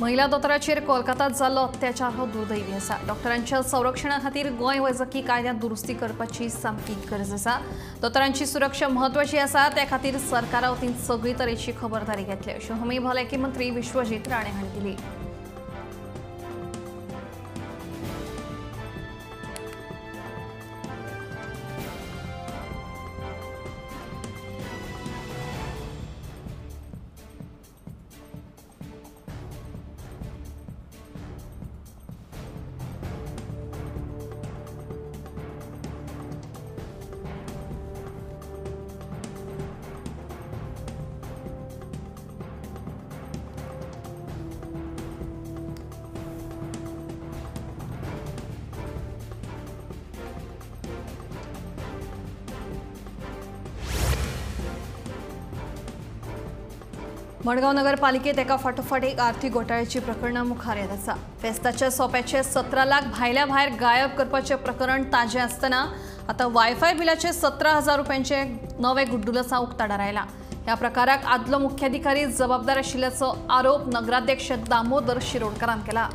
महिला दोतोराचेर कोलकातात जाल्लो अत्याचार हो दुर्दैवी आसा। डॉक्टरांच्या संरक्षणा खातीर गोंय वैजकी कायद्यांत दुरुस्ती करपाची सामकी गरज आसा। दोतोरांची सुरक्षा म्हत्वाची आसा, त्या खातीर सरकारा वतीन सगळी तरेची खबरदारी घेतली अशी हमी भलायकी मंत्री विश्वजीत राणे हांणी दिली। मडगांव नगरपालिकेत एका फाटोफाट एक आर्थिक घोटाळ्याची प्रकरणां मुखार येत आसा। फेस्ताच्या सोप्याचे 17 लाख भायल्या भायर गायब करपाचें प्रकरण ताजें आसतना आतां वायफाय बिलाचे 17,000 रुपयांचे नवे गुड्डुलसां उक्ताडार आयला। ह्या प्रकाराक आदलो मुख्याधिकारी जबाबदार आशिल्ल्याचो आरोप नगराध्यक्ष दामोदर शिरोडकरान केला।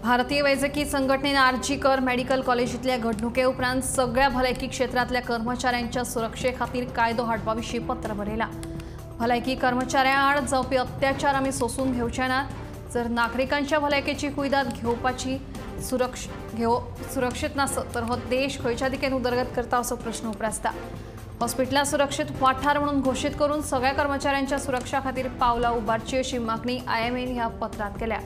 भारतीय वैजकी संघटनेन आरजी कर मेडिकल कॉलेजींतल्या घडणुके उपरांत सगळ्या भलायकी क्षेत्रांतल्या कर्मचाऱ्यांच्या सुरक्षे खातीर कायदो हाडपा विशीं पत्र बरयलां। भलायकी कर्मचाऱ्यां आड जावपी अत्याचार आमी सोसून घेवचे नात। जर नागरिकांच्या भलायकेची कुयदाद घेवपाची सुरक्षीत नासत तर हो देश खंयच्या दिकेन उदरगत करता असो प्रश्न उप्रासता। हॉस्पिटलां सुरक्षीत वाठार म्हणून घोशीत करून सगळ्या कर्मचाऱ्यांच्या सुरक्षा खातीर पावलां उबारची अशी मागणी आयएमएन ह्या पत्रांत केल्या।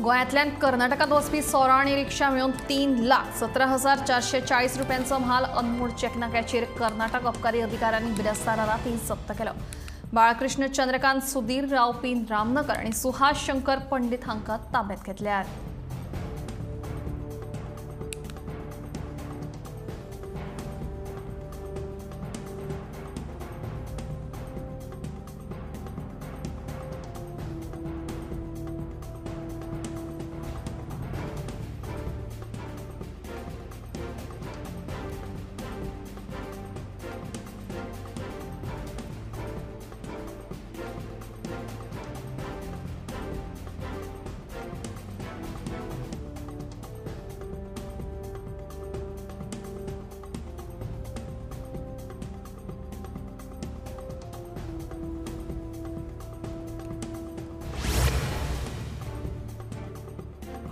गोव्यांतल्यान कर्नाटकात वचपी सोरो आनी रिक्षा मेळून 3,17,440 रुपयांचो म्हाल अनमोड चेकनाक्याचेर कर्नाटक अबकारी अधिकाऱ्यांनी बिरेस्तारा राती जप्त केलो। बाळकृष्ण चंद्रकांत सुधीर रावपी रामनगर आनी सुहास शंकर पंडित हांकां ताब्यात घेतल्यात।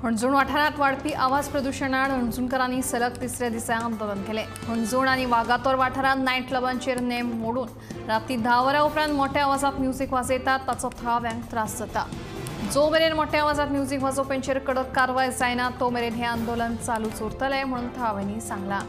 हणजूण वाठारांत वाडपी आवाज प्रदुशणाआड हणजूणकारांनी सलग तिसऱ्या दिसा आंदोलन केलें। हणजूण आनी वागातोर वाठारांत नायट क्लबांचेर नेम मोडून राती 10 वरां उपरांत मोठ्या आवाजांत म्युझिक वाजयतात, ताचो थळाव्यांक त्रास जाता। जो मेरेन मोठ्या आवाजांत म्युझिक वाजोवप्यांचेर कडक कारवाय जायना तो मेरेन हें आंदोलन चालूच उरतलें म्हणून थळाव्यांनी सांगलां।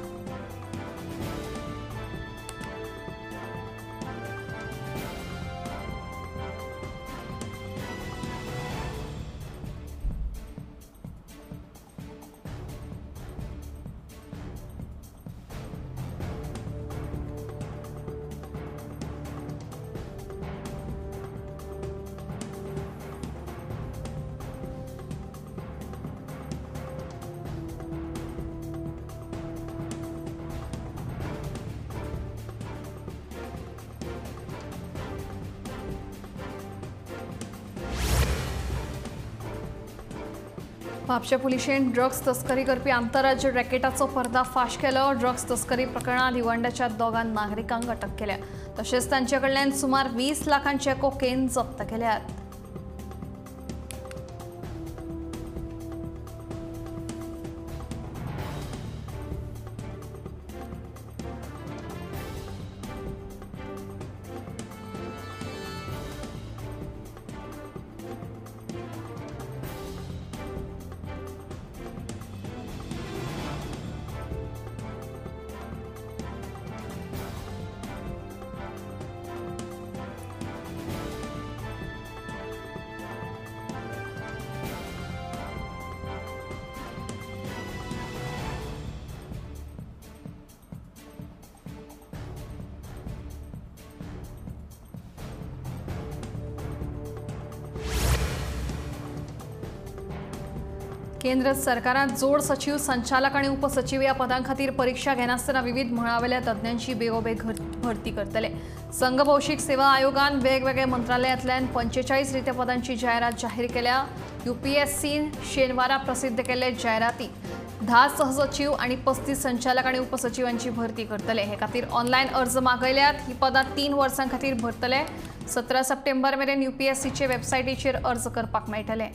म्हापशें पुलिशेन ड्रग्स तस्करी करपी आंतरराज्य रॅकेटाचो पर्दाफाश केलो। ड्रग्स तस्करी प्रकरणांत दिवंडाच्या दोगां नागरिकांक अटक केल्या, तशेंच तांचे कडल्यान सुमार 20 लाखांचे कोकेन जप्त केल्यात। केंद्र सरकारान जोड सचिव, संचालक आणि उपसचिव या पदां खातीर परीक्षा घेनासतना विविध मळावेल्या तज्ञांची बेगोबेग भरती करतले। संघ भौशीक सेवा आयोगान वेगवेगळ्या मंत्रालयांतल्यान 45 रित्या पदांची जाहिरात जाहीर केल्या। यूपीएससीन शेनवारा प्रसिद्ध केल्ले जाहिराती 10 सहसचिव आणि 35 संचालक आणि उपसचिवांची भरती करतले। हे खातीर ऑनलायन अर्ज मागयल्यात। ही पदां 3 वर्सां खातीर भरतले। 17 सप्टेंबर मेरेन यूपीएससीचे वेबसायटीचेर अर्ज करपाक मेळटले।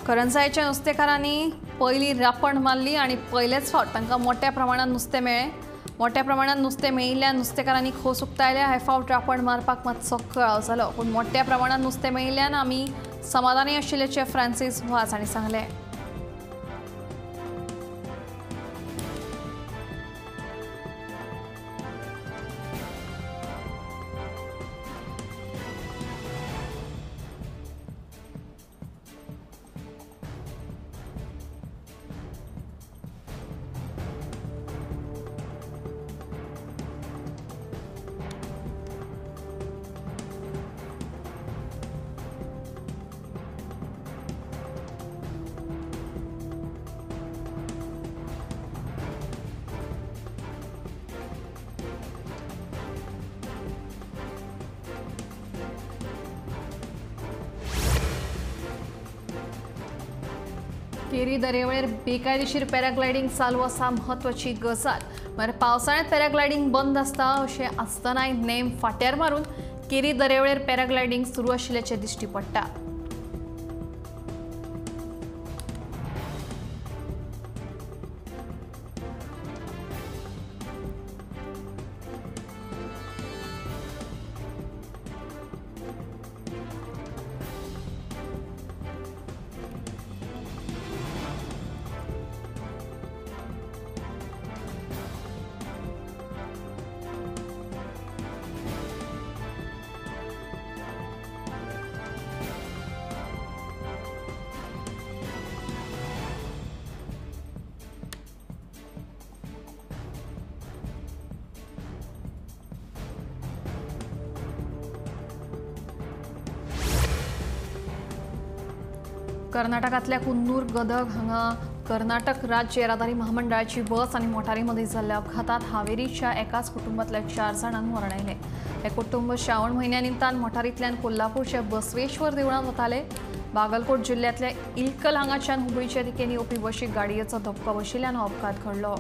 करंजायच्या नुस्तेकारांनी पयली रापण मारली आनी पयलेच फावट तांकां मोठ्या प्रमाणात नुस्तें मेळ्ळें। मोठ्या प्रमाणात नुस्तें मेळिल्ल्यान नुस्तेकारांनी खोस उक्तायल्या। हे फावट रापण मारपाक मातसो कळाव जालो, पूण मोठ्या प्रमाणात नुस्तें मेळिल्ल्यान आमी समाधानी आशिल्ल्याचें फ्रांसीस वाज हांणी सांगलें। केरी दर्यावेळेर बेकायदेशीर पॅराग्लायडींग चालू आसा म्हत्वाची गजाल म्हळ्यार पावसाळ्यांत पॅराग्लायडींग बंद आसता अशें आसतनाय नेम फाट्यार मारून केरी दर्यावेळेर पॅराग्लायडींग सुरू आशिल्ल्याचें दिश्टी पडटा। कर्नाटकांतल्या कुन्नूर गदग हांगा कर्नाटक राज्य येरादारी महामंडळाची बस आनी मोटारी मदीं जाल्ल्या अपघातांत हावेरीच्या एकाच कुटुंबांतल्या 4 जाणांक मरण आयलें। हें कुटुंब श्रावण म्हयन्या निमतान मोटारींतल्यान कोल्हापूरच्या बसवेश्वर देवळांत वताले। बागलकोट जिल्ल्यांतल्या इलकल हांगाच्यान हुबळीच्या दिकेन येवपी बशीक गाडयेचो धपको बशिल्ल्यान हो अपघात घडलो।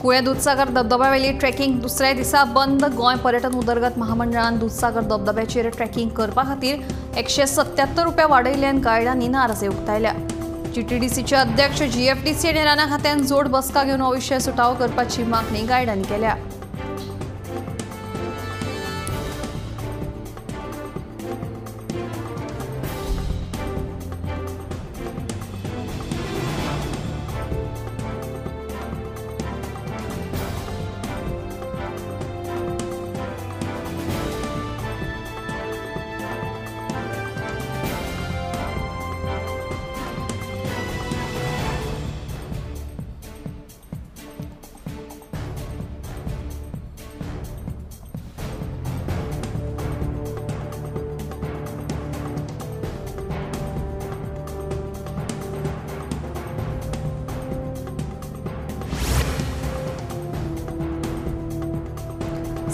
कुळें दुदसागर धबधब्यावेली ट्रेकिंग दुसऱ्या दिसा बंद. गोंय पर्यटन उदरगत महामंडळान दुदसागर धबधब्याचेर ट्रेकिंग करपा खातीर 177 रुपया वाडयल्ल्यान गायडांनी नाराजी उक्तायल्या. जीटीडीसीचे अध्यक्ष जीएफडीसी आनी रानां खात्यान जोड बसका घेवन हो विशय सुटावो करपाची मागणी गायडांनी केल्या.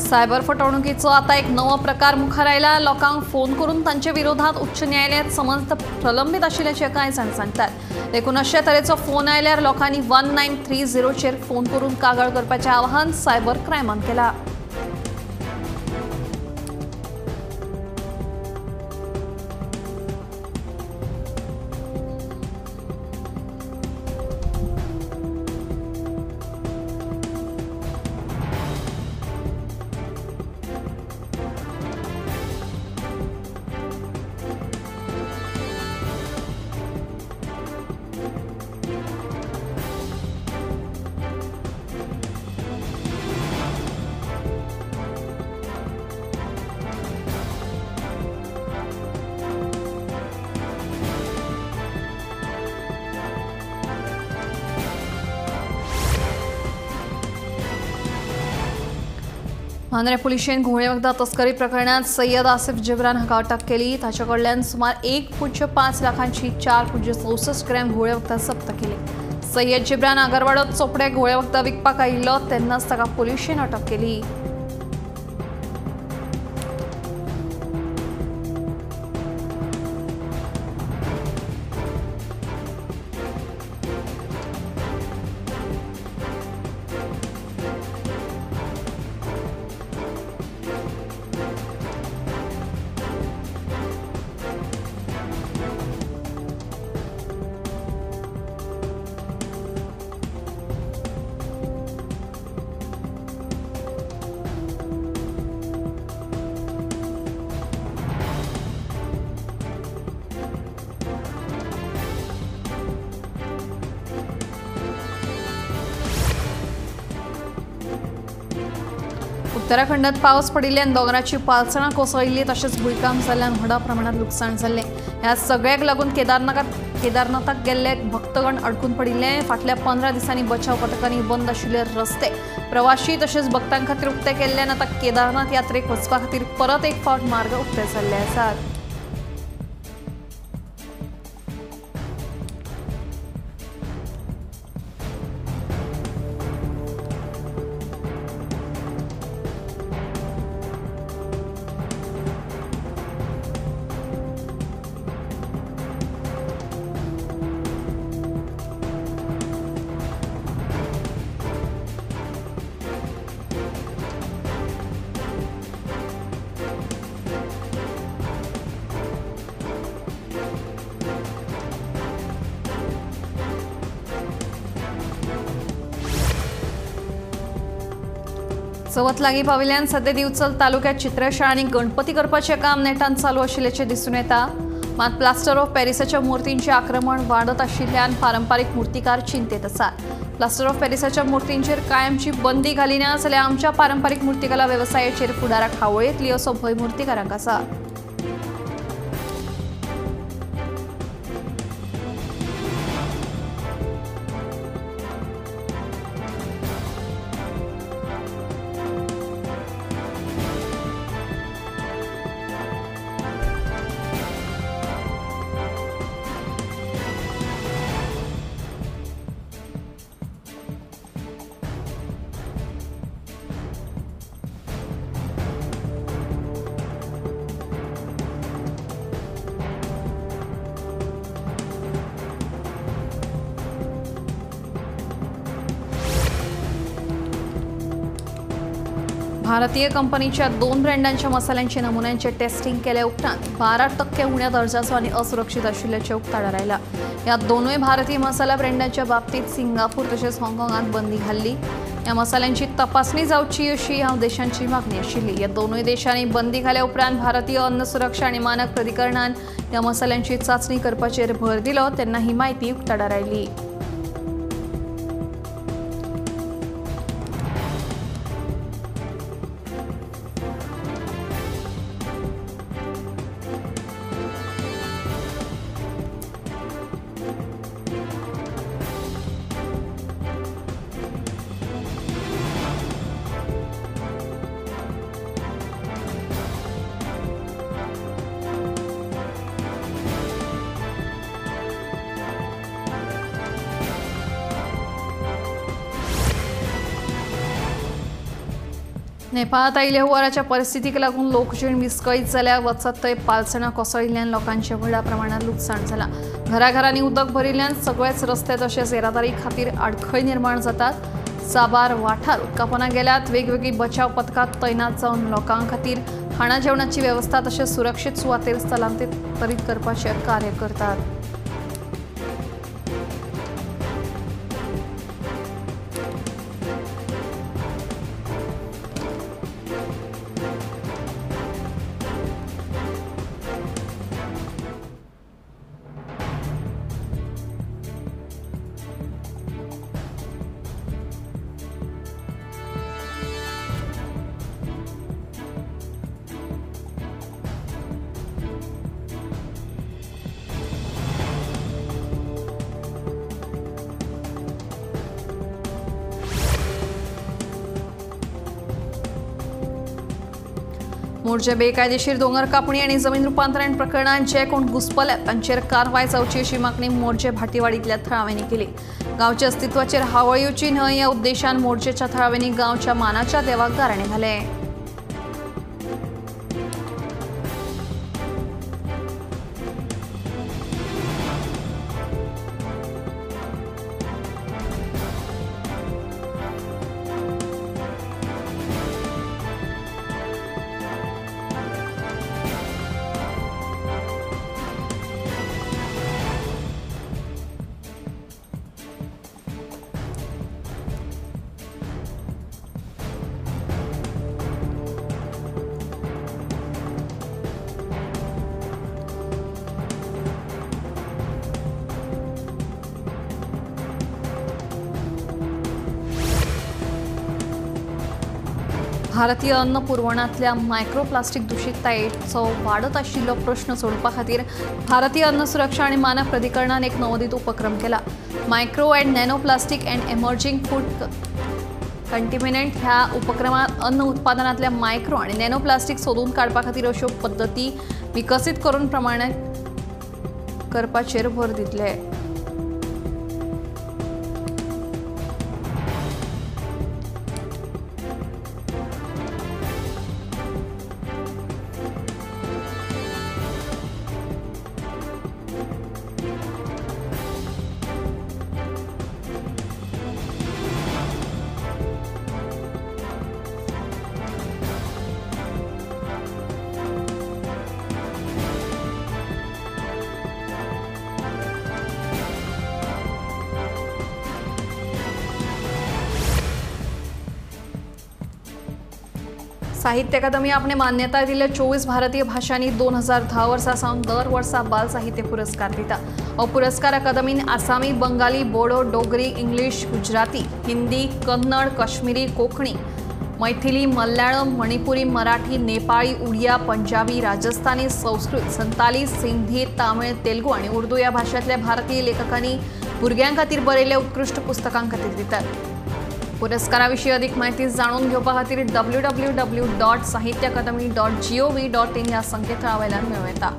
सायबर फटवणुकीचो आता एक नवो प्रकार मुखार आयला. लोकांक फोन करून तांचे विरोधात उच्च न्यायालयात समज प्रलंबित आशिल्ल्याचें कांय जाण सांगतात. देखून अशे तरेचो फोन आयल्यार लोकांनी 1930 फोन करून कागाळ करपाचें आवाहन सायबर क्रायमान केलां. मांद्रें पुलिशेन घुंवळे वखदां तस्करी प्रकरणांत सय्यद आसिफ जिब्रान हाका अटक केली. ताचे कडल्यान सुमार 1.5 लाखांची 4.64 ग्रॅम घुंवळे वखदां जप्त केली. सय्यद जिब्रान आगरवाडो चोपडे घुंवळे वखदां विकपाक आयिल्लो तेन्नाच ताका पुलिशेन अटक केली. उत्तराखंडात पावस पडिल्ल्यान दोंगराची पालसणां कोसळिल्ली तशेंच भुंयकांप जाल्ल्यान व्हडा प्रमाणात लुकसाण जाल्लें. ह्या सगळ्याक लागून केदारनाथाक गेल्ले भक्तगण अडकून पडिल्ले. फाटल्या 15 दिसांनी बचाव पथकांनी बंद आशिल्ले रस्ते प्रवाशी तशेंच भक्तां खातीर उक्ते केल्ल्यान आतां केदारनाथ यात्रेक वचपा खातीर परत एक फावट मार्ग उक्ते जाल्ले आसात. चवथ लागीं पाविल्ल्यान सध्या दिवचल तालुक्यात चित्रशाळा आनी गणपती करपाचें काम नेटान चालू आशिल्ल्याचें दिसून येता. मात प्लास्टर ऑफ पॅरिसाच्या मूर्तींचें आक्रमण वाडत आशिल्ल्यान पारंपारीक मूर्तिकार चिंतेत आसात. प्लास्टर ऑफ पॅरिसाच्या मूर्तींचेर कायमची बंदी घालिना जाल्यार आमच्या पारंपारीक मूर्तिकला वेवसायाचेर फुडाराक हावळ येतली असो भंय मूर्तिकारांक आसा. भारतीय कंपनीच्या 2 ब्रँडांच्या मसाल्यांचे नमुन्यांचे टेस्टिंग केल्या उपरांत 12% उण्या दर्जाचो आनी असुरक्षित आशिल्ल्याचें उक्ताडार आयलां. ह्या दोनूय भारतीय मसाला ब्रँडांच्या बाबतींत सिंगापूर तशेंच हाँगकाँगांत बंदी घाल्ली. ह्या मसाल्यांची तपासणी जावची अशी ह्या देशांची मागणी आशिल्ली. ह्या दोनूय देशांनी बंदी घाल्या उपरांत भारतीय अन्न सुरक्षा आनी मानक प्राधिकरणान ह्या मसाल्यांची चांचणी करपाचेर भर दिलो तेन्ना ही म्हायती उक्ताडार आयली. नेपाळात आयिल्ल्या हुंवाराच्या परिस्थितीक लागून लोकजीण विस्कळीत जाल्या. वचत थंय पालसणां कोसळिल्ल्यान लोकांचें व्हडा प्रमाणात लुकसाण जालां. घराघरांनी उदक भरिल्ल्यान सगळेच रस्ते तशेंच येरादारी खातीर आडखळी निर्माण जातात. साबार वाठार उदकापोना गेल्यात. वेगवेगळीं बचाव पथकां तैनात जावन लोकां खातीर खाणा जेवणाची वेवस्था तशेंच सुरक्षीत सुवातेर स्थलांतरीत करपाचें कार्य करतात. मोरजे बेकायदेशीर दोंगर कापणी आनी जमीन रुपांतरण प्रकरणात जे कोण घुसपल्यात तांचेर कारवाय जावची अशी मागणी मोरजे भाटीवाडींतल्या थळाव्यांनी केली. गांवच्या अस्तित्वाचेर हावळ येवची न्हय ह्या उद्देशान मोरजेच्या थळाव्यांनी गांवच्या मानाच्या देवाक गाराणें घालें. भारतीय अन्न पुरवणांतल्या मायक्रोप्लास्टिक दूषिततायेचो वाडत आशिल्लो प्रश्न सोडोवपा खातीर भारतीय अन्न सुरक्षा आनी मानक प्राधिकरणान एक नवोदित उपक्रम केला. Micro and nano plastic and emerging food contaminant ह्या उपक्रमात अन्न उत्पादनांतल्या मायक्रो आनी नॅनो प्लास्टिक सोदून काडपा खातीर अश्यो पद्दती विकसीत करून प्रमाणात करपाचेर भर दितले. साहित्य अकादमी आपणे मान्यता दिल्ल्या 24 भारतीय भाषांनी 2010 वर्सा सावन दर वर्सा बाल साहित्य पुरस्कार दिता. हो पुरस्कार अकादमीन आसामी, बंगाली, बोडो, डोगरी, इंग्लीश, गुजराती, हिंदी, कन्नड, काश्मीरी, कोंकणी, मैथिली, मल्याळम, मणिपुरी, मराठी, नेपाळी, उडिया, पंजाबी, राजस्थानी, संस्कृत, संताली, सिंधी, तामिळ, तेलुगू आनी उर्दू ह्या भाशांतल्या भारतीय लेखकांनी भुरग्यां खातीर बरयल्ल्या उत्कृश्ट पुस्तकां खातीर दितात. पुरस्काराविशीं अधिक माहिती जाणून घेवपा खातीर www.sahityaakademi.gov.in ह्या संकेतथळा वयल्यान मेळूं येता.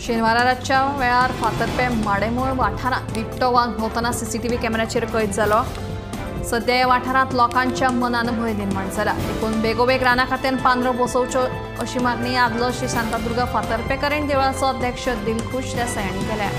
शेनवारा रातच्या वेळार फातर्पें माडेमोळ वाठारांत बिबटो वाग भोंवतना सीसीटीव्ही कॅमेऱ्याचेर कैद जालो। सध्या ह्या वाठारांत लोकांच्या मनान भंय निर्माण जाला। देखून बेगोबेग राना खात्यान पांदरो बसोवच्यो अशी मागणी आदलो श्री शांतादुर्गा फातर्पेकरीण देवळाचो अध्यक्ष दिलखुश देसाय हांणी केल्या।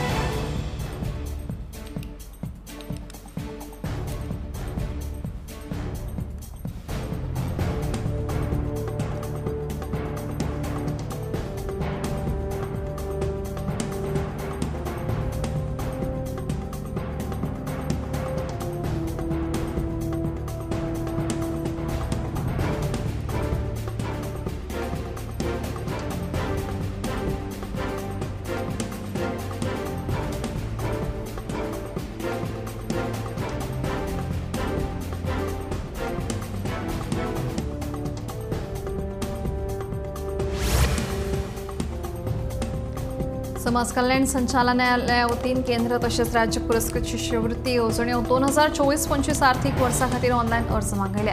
समाज कल्याण संचालनालया वतीन केंद्र तशेंच राज्य पुरस्कृत शिष्यवृत्ती येवजण्यो 2024-25 आर्थिक वर्सा खातीर ऑनलायन अर्ज मागयले।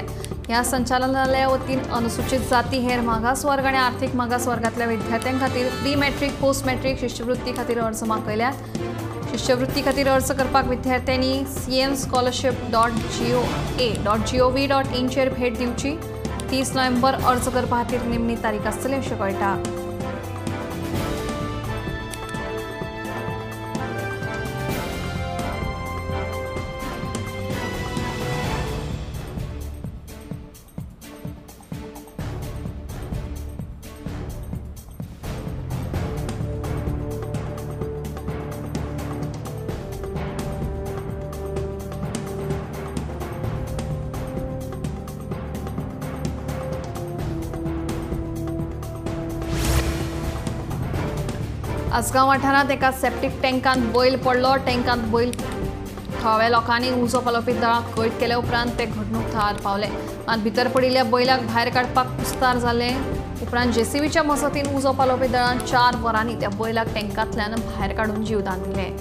ह्या संचालनालया वतीन अनुसूचित जाती, हेर मागास वर्ग आनी आर्थिक मागास वर्गांतल्या विद्यार्थ्यां खातीर प्री मॅट्रीक, पोस्ट मॅट्रीक शिष्यवृत्ती खातीर अर्ज मागयल्यात। शिष्यवृत्ती खातीर अर्ज करपाक विद्यार्थ्यांनी cmscholarship.goa.gov.in चेर भेट दिवची। 30 नोव्हेंबर अर्ज करपा खातीर निमणी तारीख आसतली अशें कळटा। आसगांव वाठारांत एका सेप्टीक टँकांत बैल पडलो। टँकांत बैल थळाव्या लोकांनी उजो पालोवपी दळाक कळीत केले उपरांत ते घडणूक थळार पावले। मात भितर पडिल्ल्या बैलाक भायर काडपाक कुस्तार जाले। उपरांत जेसीबीच्या मजतीन उजो पालोवपी दळान 4 वरांनी त्या बैलाक टँकांतल्यान भायर काडून जीवदान दिलें।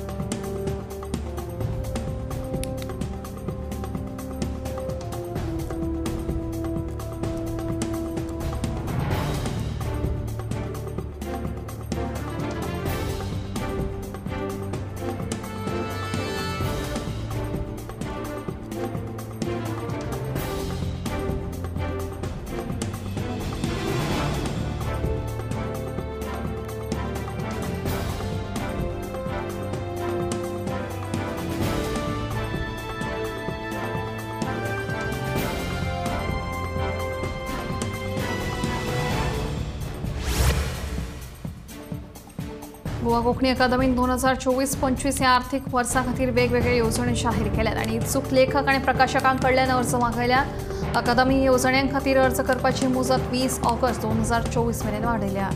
गोवा कोंकणी अकादमीन 2024-25 ह्या आर्थिक वर्सा खातीर वेगवेगळे येवजण्यो जाहीर केल्यात आनी इत्सूक लेखक आनी प्रकाशकां कडल्यान अर्ज मागयल्या। अकादमी येवजण्यां खातीर अर्ज करपाची मुजत 20 ऑगस्ट 2024 मेरेन वाडयल्या।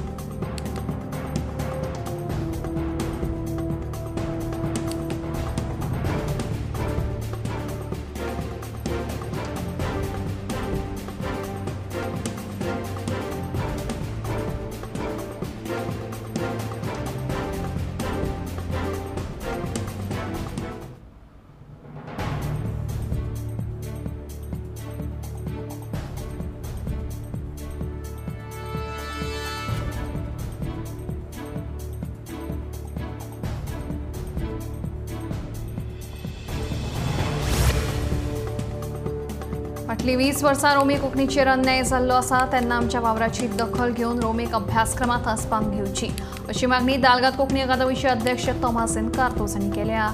फाटलीं 20 वर्सां रोमी कोंकणीचेर अन्याय जाल्लो आसा तेन्ना आमच्या वावराची दखल घेवन रोमीक अभ्यासक्रमांत आसपावन घेवची अशी मागणी दालगाद कोंकणी अकादमीचे अध्यक्ष तोमासिन कार्तोज हांणी केल्या।